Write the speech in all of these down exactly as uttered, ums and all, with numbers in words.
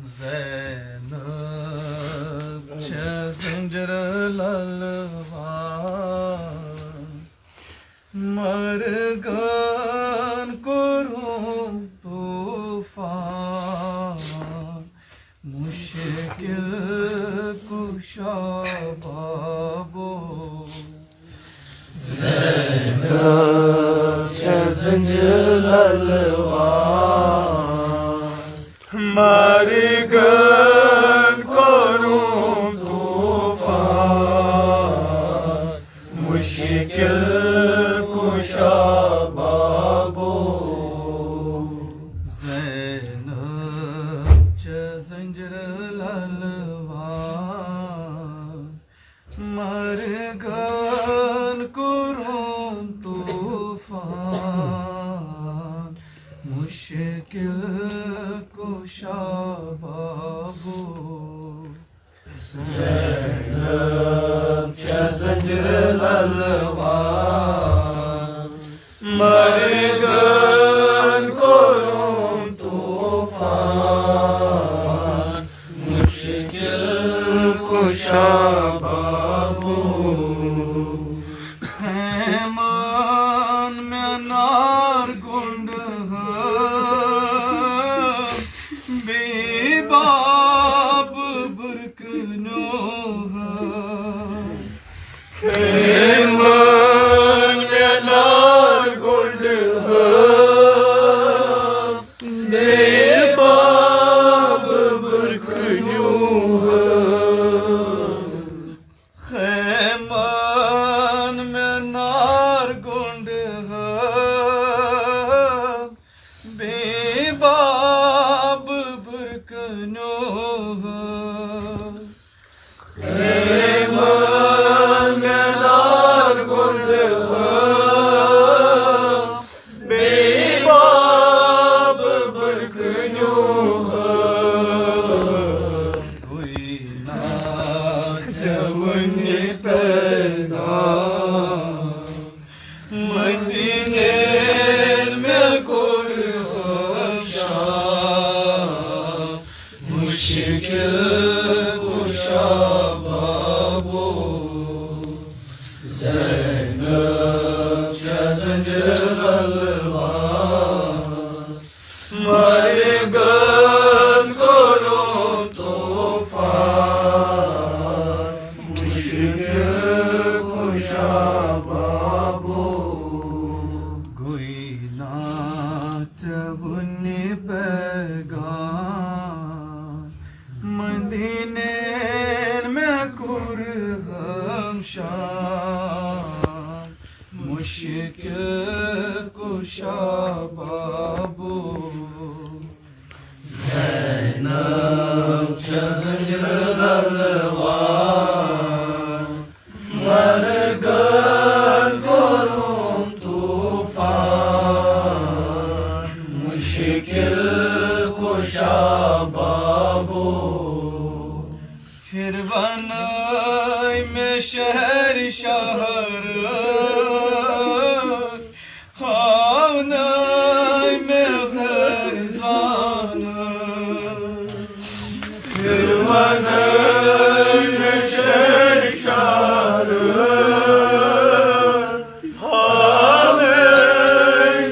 زینب چھےٚ زنجر للوان، مرگن کوٚرُن طوفان، مشکل کشا بابو۔ زینب چھےٚ زنجر للوان، مرگن کوٚرُن طوفان، مشکل کشا بابو۔ زینب چھےٚ زنجر للوان، مرگن کوٚرُن طوفان، مشکل کشا بابو۔ زینب چھےٚ زنجر للوان، مرگن کوٚرُن طوفان، مشکل کشا بابو۔ خیمن مےٚ نار گُنٛڈ ہٲو، بیٚیہِ باب برکہٕ نیوٗ ہٲو۔ خیمن مےٚ نار گُنٛڈ ہٲو، بیٚیہِ باب برکہٕ نیوٗ ہٲو۔ خیمن مےٚ نار گُنٛڈ ہٲو، بیٚیہِ باب برکہٕ نیوٗ ہٲو۔ خیمن مےٚ نار گُنٛڈ ہٲو، بیٚیہِ باب برکہٕ نیوٗ ہٲو۔ گوٚوٕے نا ژےٚ وُنہِ پیغام، مدیٖنہٕ مےٚ کوٚر ہمشام، مشکل کشا بابو۔ زینب چھےٚ زنجر للوان، مرگن کوٚرُن طوفان، مشکل کشا بابو۔ گوٚوٕے نا ژےٚ وُنہِ پیغام، مدیٖنہٕ مےٚ کوٚر ہمشام، مشکل کشا بابو۔ زینب چھےٚ زنجر للوان، مرگن کوٚرُن طوفان، مشکل کشا بابو۔ پھر ونٲے مےٚ شہر شہر، ہاونٲے مےٚ گرزانہٕ۔ پھر ونٲے مےٚ شہر شہر، ہاونٲے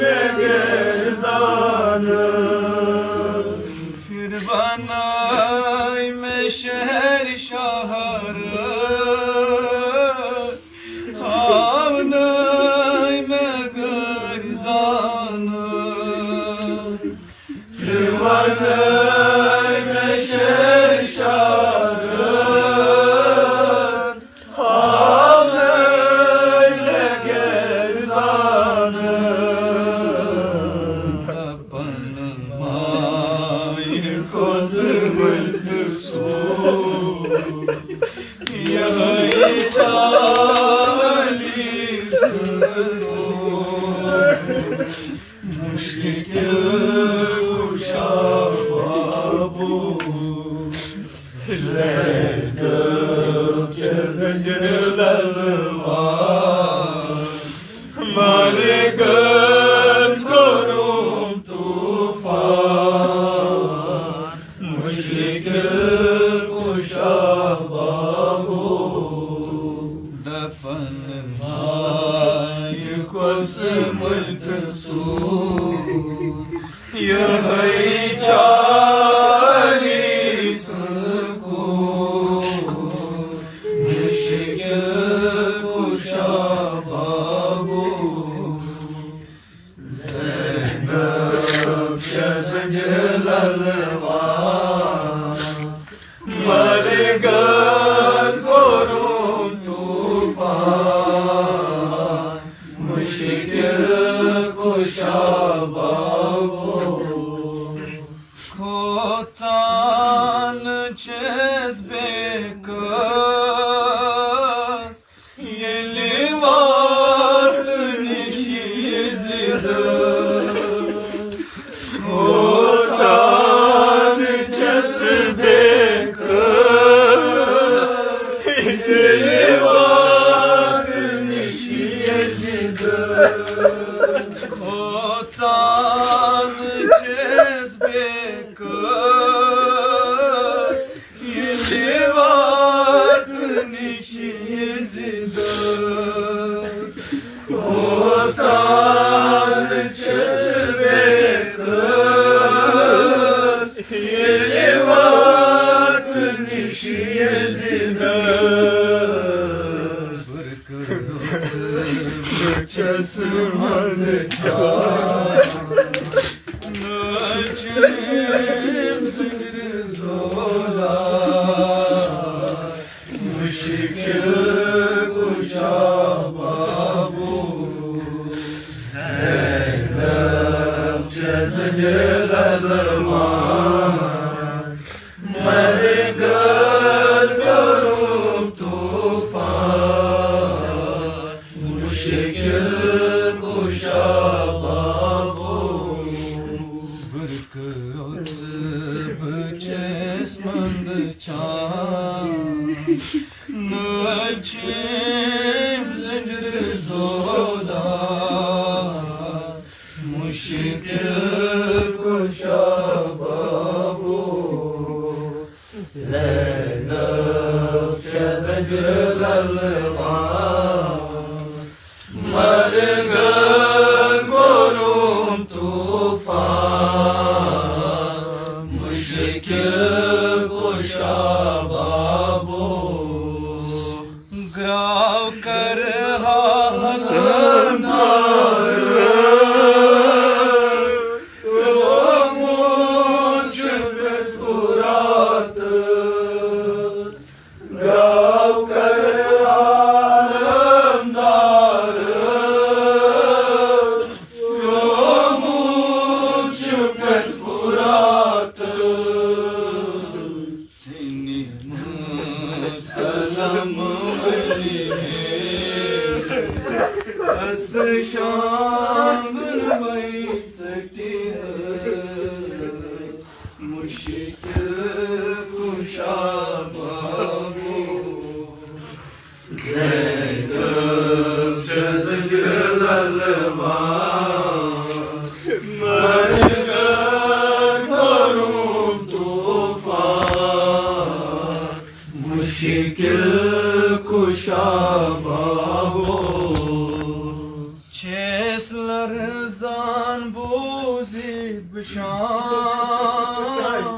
مےٚ گرزانہٕ۔ پھر ونٲے مےٚ شہر شہر، ہاونٲے مےٚ گرزانہٕ۔ پھر ونٲے مےٚ شہر شہر، ہاونٲے مےٚ گرزانہٕ۔ دپن مایہِ کۄس ؤتھۍ سوز، یہے چھا علی سٕنٛز مشکل کشا بابو۔ زینب چھےٚ زنجر للوان، مرگن کوٚرُن طوفان، مشکل کشا بابو، دپن ہائے کس ملت سو، یہے چالی سکو، مشکل کشا بابو۔ زینب چھس جلال وان، مرگن کوٚرُن طوفان، مشکل کشا بابو۔ کھوژان چھس بے کس، ییٚلہِ واتنٕچ یہِ ضد۔ کھوژان چھس بے کس، ییٚلہِ واتنٕچ یہِ ضد۔ کھوژان چھس بے کس، ییٚلہِ واتنٕچ یہِ ضد۔ کھوژان چھس بے کس، ییٚلہِ واتنٕچ یہِ ضد۔ بہٕ چھس منٛدچھان، ناچ أمۍ سٕنٛدِ زولان، مشکل کشا بابو۔ زینب چھس جلال وان، مرگن کوٚرُن طوفان، مشکل کشا بابو۔ برقع رۄژ بہٕ چھس منٛدچھان، نٲلۍ چھِم زنجیرٕ زولان، مشکل کشا بابو۔ زینب چھس جلال وان، مرگن کوٚرُن طوفان، مشکل کشا بابو۔ گراو کرہا علمدار، ترٛوومُت چھُ مےٚ فرات۔ گراو کرہا علمدار، ترٛوومُت چھُ مےٚ فرات۔ ژھیٚنمٕژ قلم وٲلۍ ہے، تس شانٛگن وَے ژٔٹِتھ۔ مشکل کشا بابو۔ زینب چھس جلال وان، مرگن کوٚرُن طوفان، مشکل کشا بابو۔ چھس لرزان بوزِتھ بہٕ شام،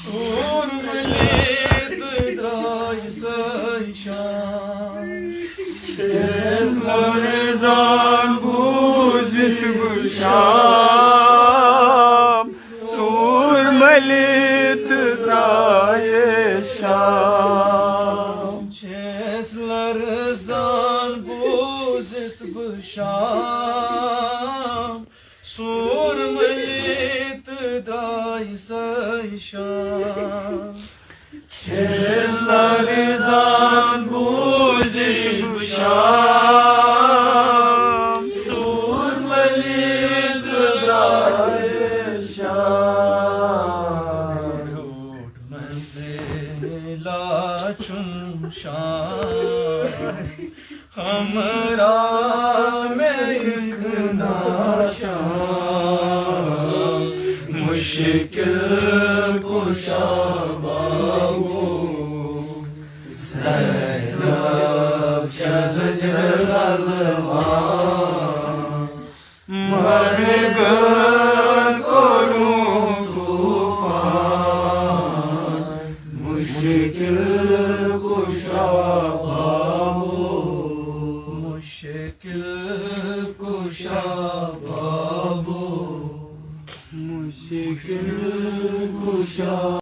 سوٗر مٔلِتھ درٛاے سۄے شام۔ چھس لرزان بوٗزِتھ بہٕ شام، سوٗر مٔلِتھ درٛاے شام۔ چھس لرزان بوٗزِتھ بہٕ شام، سوٗر مٔلِتھ درٛاے سۄے شام۔ چھس لرزان بوٗزِتھ بہٕ شام، سوٗر مٔلِتھ درٛاے شام۔ منزلہ چھُم شام، ہمراہ مےٚ یِکھ ناشام، مشکل کشا بابو، زینب چھےٚ زُجرٕ للوان۔ مرگن کوٚرُن طوفان، مشکل کشا بابو، مشکل کشا بابو، مشکل کشا۔